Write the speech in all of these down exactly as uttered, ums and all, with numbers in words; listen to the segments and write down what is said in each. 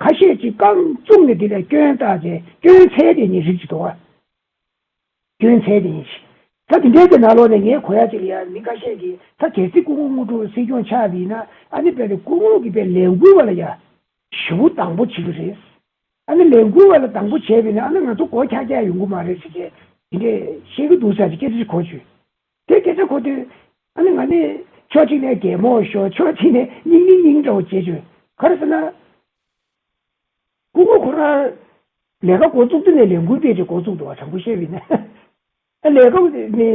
ཁ་ཤས་ཅིག་རྐང་བཙུགས་ནས་དེ་ལ་སྐྱོན་བཏགས་བྱས་སྐྱོན་འཚོལ་དེ་ཉིད་རིགས་ཅིག་འདུག་བ། སྐྱོན་འཚོལ་དེ་ཉིད་ཅིག་ད་དེ་འདྲའི་གི་ནང་ལོགས་ནས་ངས་གོ་ཡ་ཅིག་ལ་ཡ་མི་ཁ་ཤས་ཀྱིས་ད་གལ་སྲིད་སྐུ་ངོ་དངོས་གྲུབ་སྲིད་སྐྱོང་ཆགས་པ་ཡིན་ན་ཨ་ནི་དཔེ་དེ་སྐུ་ངོ་གི་དཔེ་ལས་འགུལ་བ་ལ་ཡ་ཞེ་པོ་སྡང་པོ་བྱེད་ཀྱི་རེད། ཨ་ནི་ལས་འགུལ་བ་ལ་སྡང་པོ་བྱས་པ་ཡིན་ན་ཨ་ནི་ང་ཚོ་མགོ་འཁྱག་འཁྱག་ཡོང་གི་མ་རེད་ཟེར་བྱས་དེ་འདྲས་བཤད་ཀྱི་འདུག་ཟེར་གྱི་སྐད་ཆ་ཅིག་གོ་བྱུང་། དེ་སྐད་ཆ་གོ་དུས་ཨ་ནི་ང་ནི་ཕྱོགས་གཅིག་ནས་གད་མོ་ཤོར། ཕྱོགས་གཅིག་ནས་སྙིང་སྙིང་སྙིང་འདྲ་བོ་བྱེད་བྱུང་། ག་རེ་ཟེར་ན། སྐུ་ངོ་ཁོ་རང་ལས་ཀ་འགོ་བཙུགས་དུས་ནས་ལས་འགུལ་སྤེལ་ཏེ་འགོ་བཙུགས་འདུག་བ། དྲང་པོ་བཤད་པ་ཡིན་ན། ཨ་ལས་ཀ་ནི་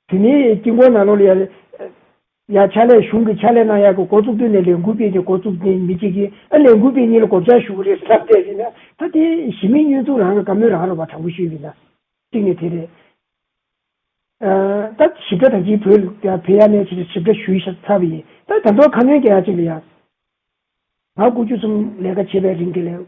དེ་ནས་དཀྱིལ་འཁོར་ནང་ལོགས་ལ་ཡ་ཡ་ཕྱག་ལས་གཞུང་གི་ཕྱག་ལས་གནང་ཡག་གི་འགོ་བཙུགས་དུས་ནས་ལས་འགུལ་སྤེལ་ཏེ་འགོ་བཙུགས་ནས་མི་གཅིག་གིས་ཨ་ལས་འགུལ་སྤེལ་མཁན་ལ་གོ་བརྡ་ཞུ་གི་རེད་ལབ་བསྡད་ཡིན་ན་ད་དེ་གཞི་མེད་བསྙོན་འཛུགས་རང་གི་བཀའ་མོལ་རང་རེད་བ། དྲང་པོ་ཤོད་ཡིན་ན་གཅིག་ནས་དེ་རེད། ཨ་ད་ཞིབ་ཕྲ་ད་ཅིག་བོད་ལ་ཕེབས་ཡ་ནས་ཅིག་ཞིབ་ཕྲ་ཞུས་ཤག་ཚར་བ་ཡིན། ད་ད་དུང་ཁ་སྣོན་རྒྱག་ཡ་ཅིག་ལ་ཡ། ང་དགུ་བཅུ་གསུམ་ལས་ཀ་བྱེད་པའི་རིང་གི་ལས།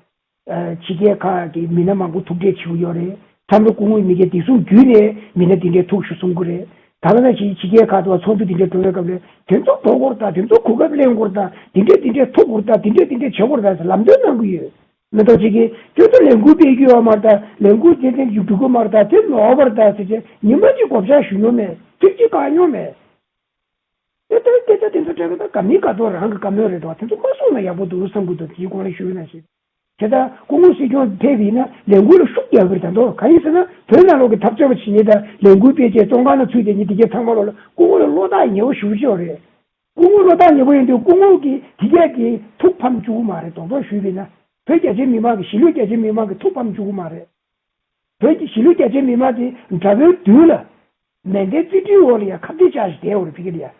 ཨ་ཕྱི་རྒྱལ་ཁག་གི་མི་སྣ་མང་པོ་ཐུག་འཕྲད་བྱེད་ཀྱི་ཡོད་རེད། མཚམས་རེ་སྐུ་ངོ་མི་སྒེར་བདེ་སྲུང་བརྒྱུད་ནས་མི་སྣ་དེ་འདྲས་ཐུག་ཞུ་གསུང་གི་རེད། ད་ལྟ་ན་ཕྱི་ཕྱི་རྒྱལ་ཁག་ཏུ་ཚོགས་འདུ་དེ་འདྲས་འགྲོ་བའི་སྐབས་ལ་དེ་ཚོ་འགྲོ་དགོས་རེད་ད། དེ་ཚོ་གོ་སྐབས་ལེན་དགོས་རེད་ད། དེ་འདྲས་དེ་འདྲས་ཐུག་དགོས་རེད་ད། དེ་འདྲས་དེ་འདྲས་བྱེད་དགོས་རེད་ད་ཟེར་ལམ་སྟོན་གནང་གི་ཡོད། མི་ཐོག་ཅིག་གིས་ཁྱོད་ཚོ་ལས་འགུལ་སྤེལ་རྒྱུ་ཡོད་མ་རེད་ད། ལས་འགུལ་དེ་དེ་འགྲོ་གི་མ་རེད་ད། དེ་ལོག་པ་རེད་ད་ཟེར་བྱས་ཉི་མ་གཅིག་གོ་བརྡ་ཞུ་མྱོང་མེད། ཚིག་གཅིག་བཀག་མྱོང་མེད། དེ་ལྟར་སྐད་ཆ་དེ་ཚོ་སྤྲད་པ་ད་ག་མི་ག་ཐོག་རང་གི་བཀའ་མོལ་རེད་འདུག་དེ་ཚོ་མ་གསུངས་ན་ཡག་པོ་འདུག་བསམ་གི་འདུག་དེའི་སྐོར་ལ་ཞུས་ན་ཞེས། དེ་ལྟར་སྐུ་ངོ་སྲིད་སྐྱོང་ཕེབས་ཡིན་ན་ལས་འགུལ་ལ་ཤུགས་རྒྱག་གི་རེད་ད་འདུག་གང་ཡིན་ཟེར་ན་བོད་ནང་ལོགས་ཀྱི་འཐབ་རྩོད་པ་བྱེད་མཁན་དང་ལས་འགུལ་སྤེལ་བྱས་བཙོན་ཁང་ལ་ཚུད་དེ་ཉིན་དེ་གའི་ཚང་མ་ལོག་ལ་སྐུ་ངོ་ལ་བློ་ཐག་ཉེ་བོ་ཞུ་ཆོག་རེད། སྐུ་ངོ་བློ་ཐག་ཉེ་བོ་ཡིན་དུས་སྐུ་ངོ་གིས་དེ་གས་ཀྱི་ཐུགས་ཕམ་བཅུག་གི་མ་རེད། རྡོག་རྡོག་ཞུས་པ་ཡིན་ན་བོད་རྒྱ་ཆེའི་མི་མང་གི་གཞིས་ལུས་རྒྱ་ཆེའི་མི་མང་གི་ཐུགས་ཕམ་བཅུག་གི་མ་རེད། བོད་ཀྱི་གཞིས་ལུས་རྒྱ་ཆེའི་མི་མང་དེ་དགྲ་བོའི་མདུན་ལ་མེ་མདའི་རྩིས་འཕྲུལ་འོག་ལ་ཡ་ཁ་གཏད་བཅག་བཞིན་བསྡད་ཡོད་རེད། ཕ་གི་ལ་ཡ།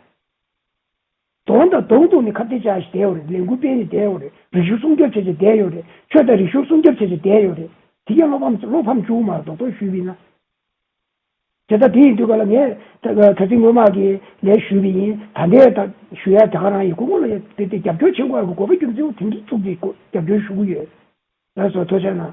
གདོང་དང་གདོང་ཐུག་ནས་ཁ་གཏད་བཅག་བཞིན་བསྡད་ཡོད་རེད། ལས་འགུལ་སྤེལ་ནས་བསྡད་ཡོད་རེད། རིག་གཞུང་སྲུང་སྐྱོབ་བྱས་བྱས་བསྡད་ཡོད་རེད། ཆོས་དང་རིག་གཞུང་སྲུང་སྐྱོབ་བྱས་བྱས་བསྡད་ཡོད་རེད། དེ་གས་བློ་ཕམ་བློ་ཕམ་བཅུག་མ་རེད། རྡོག་རྡོག་ཞུས་པ་ཡིན་ན། དེ་ལྟ་དེ་ཡིན་དུས་ག་ལ་ངས་ད་ག་ཚིག་སྔོན་མ་གི་ལས་ཞུས་པ་ཡིན། ད་ལྟའི་ད་ཞུ་ཡ་ད་ག་རང་ཡིན། སྐུ་ངོ་ལ་ཡ་དེ་དེ་རྒྱབ་སྐྱོར་བྱེད་དགོས་པ་གི་དགོས་པ་རྒྱུ་མཚན་དེ་འདྲ་བཙུགས་ཏེ་རྒྱབ་སྐྱོར་ཞུ་གི་ཡོད། ལགས་སོ། ཐུགས་རྗེ་གནང་།